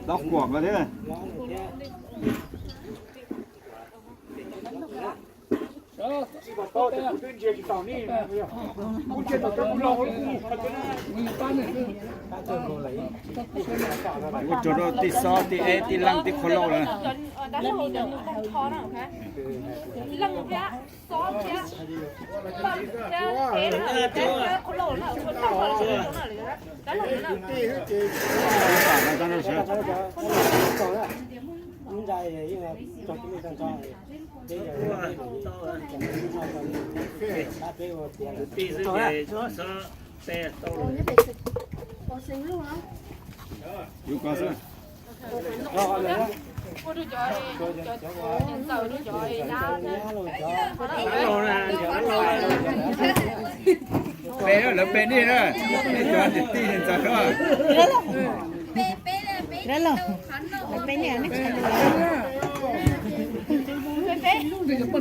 Tau quam mas thiab. Ua rau tij xob tij eb tij leej tij qhuav lauj na. Yus ko xwb. Pe lawv pe nej na, nej cov niam tij ntxawm na. Lawv los, lawv pe nej, nej tsis hais lus.